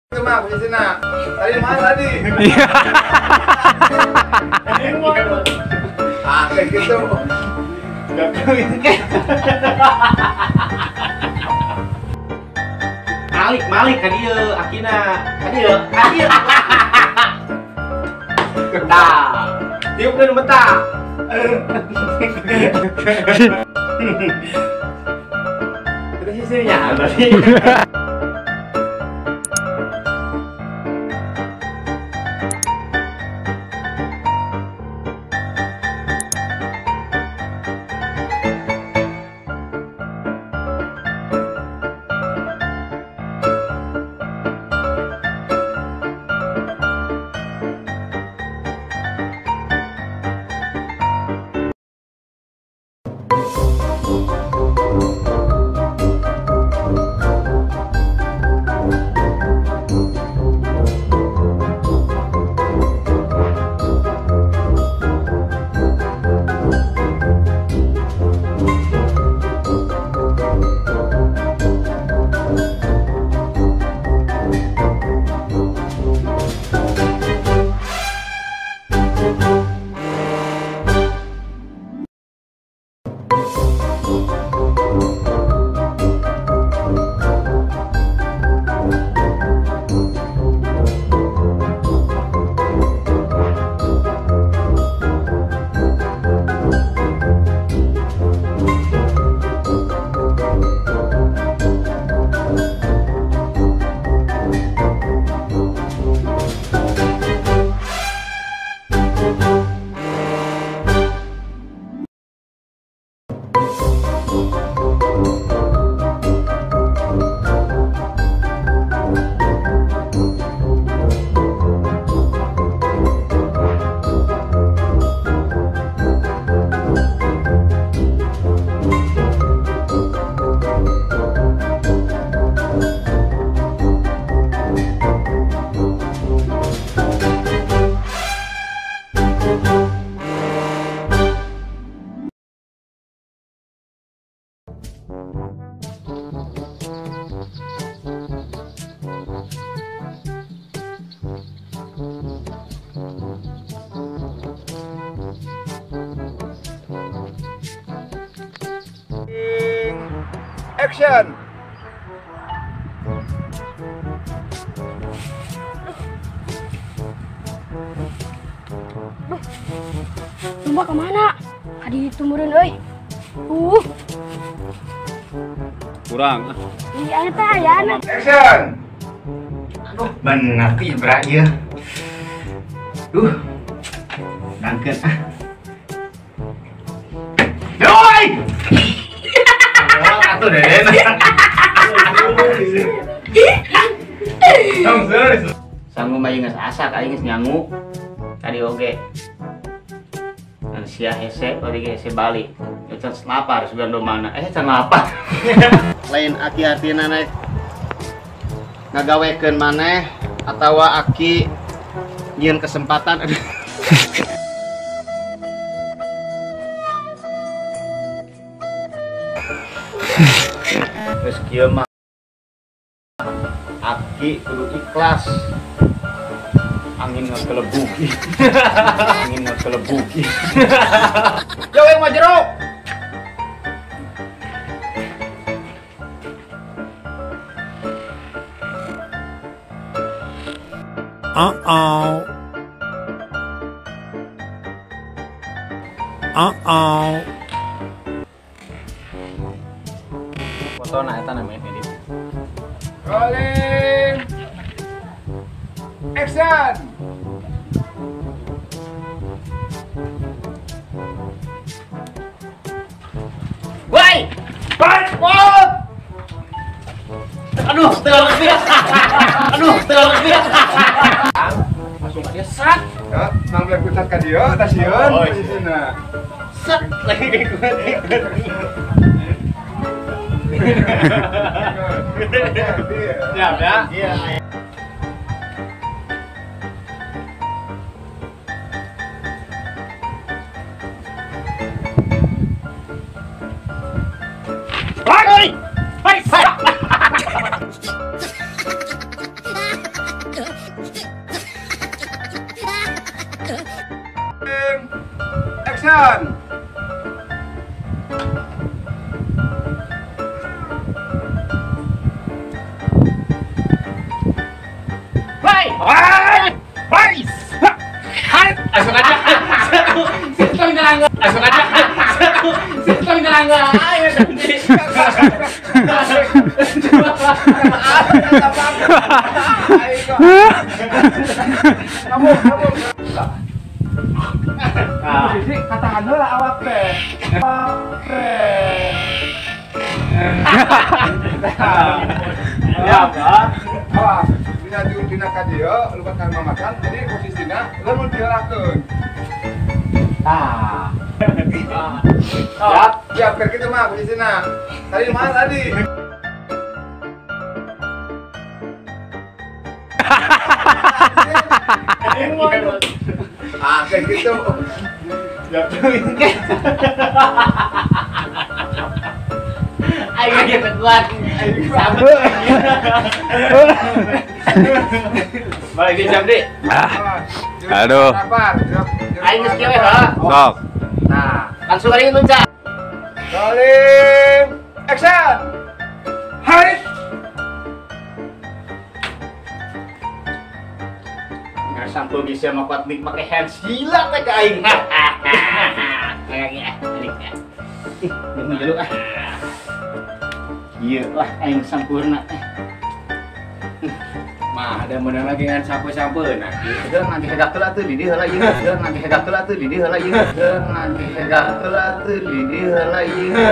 Itu mah posisinya. Tadi mana tadi? Ah, kayak gitu. Malik, Malik ka dieu akina. Ka dieu, ka dieu. Tah. Tiupkeun betah. Itu sisinya berarti. Action. Domba kemana? Adi tumurin euy. Kurang. Iya teh ayana. Action. Aduh, bener tibra ieu. Duh. Dangkeun ah. Yoi. Atuh deden. Sanggup mah geus asak aing geus nyangu. Tadi oge. Dan sia hese bari hese balik. Can lapar sugan domana. Can lapar. Lain aki artina naik ngagawekeun maneh atawa aki nyieun kesempatan. Geus kieu mah aki kudu ikhlas. Angin ngakelebug. Angin ngakelebug. Yo yang mah jero. Uh-oh. Uh-oh. Foto na eta namanya edit. Rolling. Action. Woi! Balik! Aduh, terlalu lebih. Aduh, terlalu lebih. Langsung dia sat. Ya, nang boleh pucat ka dieu, tah sieun posisina. Sat lagi ikut. Siap ya? Iya. Hai! Hai! Action. Hai. Hai. Hai. Hai. Langsung aja. Sistem nyerang. Langsung aja. Sistem nyerang. Ayo nanti. Kamu. Posisi katahan heula awak teh. Ya, awas. Dina dina ka dieu lupa ka mamakan jadi posisina lamun diheulakeun. Tah. Siap, siap kayak gitu mah posisina. Tadi mana tadi? Ah, kayak gitu. Ayo kita kuat. Balik di jam deh. Aduh. Ayo geus kieu we ha. Sok. Nah, langsung aja luncat. Rolling. Action. Hai. Sampo bisa mau kuat nih pakai hands gila teh ka aing. Kayak gini. Ih, nu jelu ah. Ieu lah aing sampurna teh. Mah ada menang lagi ngan sampo-sampeuna. Heuh nanti hegak heula atuh di dieu heula ieu. Heuh nanti hegak heula atuh di dieu heula ieu. Heuh nanti hegak heula atuh di dieu heula ieu.